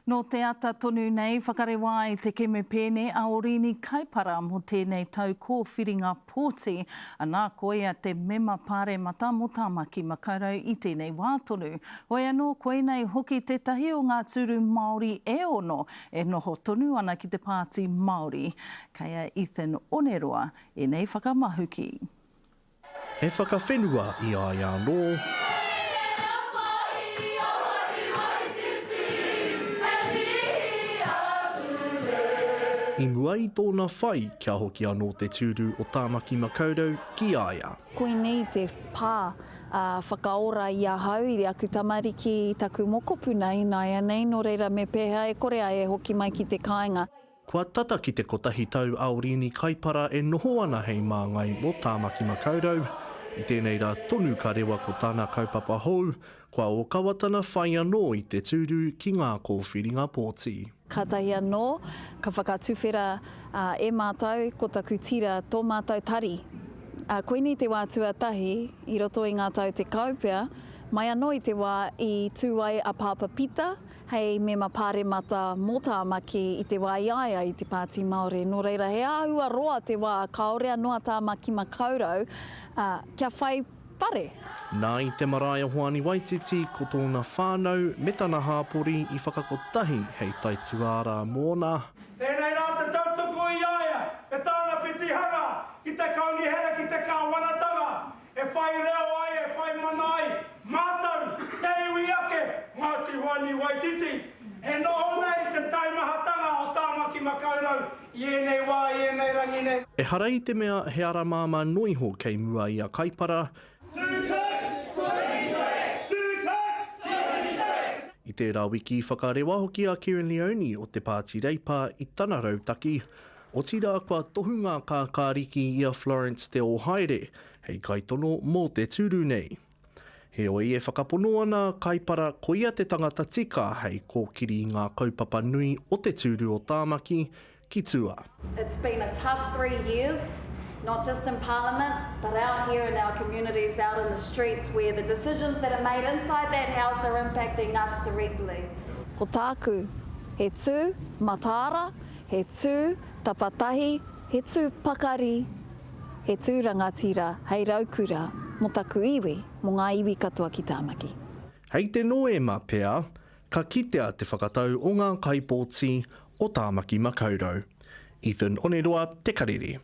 Nō te ata tonu nei, whakarewa ai te kemepēne a Oriini Kaipara mō tēnei tau kōwhiringa pōti, anā, koia te mema pāremata mō Tāmaki Makaurau i tēnei wā tonu. Hoi anō, koinei hoki tētahi o ngā tūru Māori e ono e noho tonu ana ki te Pāti Māori. Kei a Ethan Oneroa ēnei whakamahuki. He whakawhenua i a ia anō. I mua i tōna whai kia hoki anō te tūru o Tāmaki Makaurau ki a ia. Koinei te pā whakaora i ahau, i aku tamariki, i taku mokopuna ināianei, nō reira me pēhea e kore ai e hoki mai ki te kāinga. Kua tata ki te kotahi tau a Oriini Kaipara e noho ana hei māngai mō Tāmaki Makaurau. I tēnei rā tonu ka rewa ko tana kaupapa hou, kua ōkawa tana whai anō i te tūru ki ngā kōwhiringa pōti. Kātahi anō ka whakatuwhera e mātou ko taku tira tō mātou tari. Koinei te wā tuatahi i roto i ngā tau tekau pea, mai anō i te wā i tū ai a Pāpa Pita hei mema pāremata mō Tāmaki i te wā i a ia i te Pāti Māori. Nō reira, he āhua roa te wā kāore anō a Tāmaki Makaurau kia whai whare. Nā i te marae o Hoani Waititi ko tōna whānau me tana hāpori i whakakotahi hei taituārā mōna. Tēnei rā te tautoko i a ia me tāna pitihana ki te Kaunihera ki te Kāwanatanga E whai reo ai, e whai mana ai mātou, te iwi ake, Ngāti Hoani Waititi, e noho nei te taimahatanga o Tāmaki Makaurau i ēnei wā, i ēnei rangi nei. Ehara i te mea he ara māmā noa iho kei mua i a Kaipara. I tērā wiki i whakarewa hoki a Kerrin Leoni o te Pāti Reipa i tana rautaki, Otirā kua tohu ngā kākāriki i a Florence Te Ohaere hei kaitono mō te tūru nei. Heoi e whakapono ana a Kaipara koia te tangata tika hei kōkiri i ngā kaupapa nui o te tūru o Tāmaki ki tua. It's been a tough 3 years, not just in Parliament, but out here in our communities, out in the streets where the decisions that are made inside that house are impacting us directly. Ko tāku, he tū mataara, He tū tapatahi, he tū pakari, he tū rangatira hei raukura mō taku iwi, mō ngā iwi katoa ki Tāmaki. Hei te Noema pea, ka kitea te whakatau o ngā kaipōti o Tāmaki Makaurau. Ethan Oneroa, Te Karere.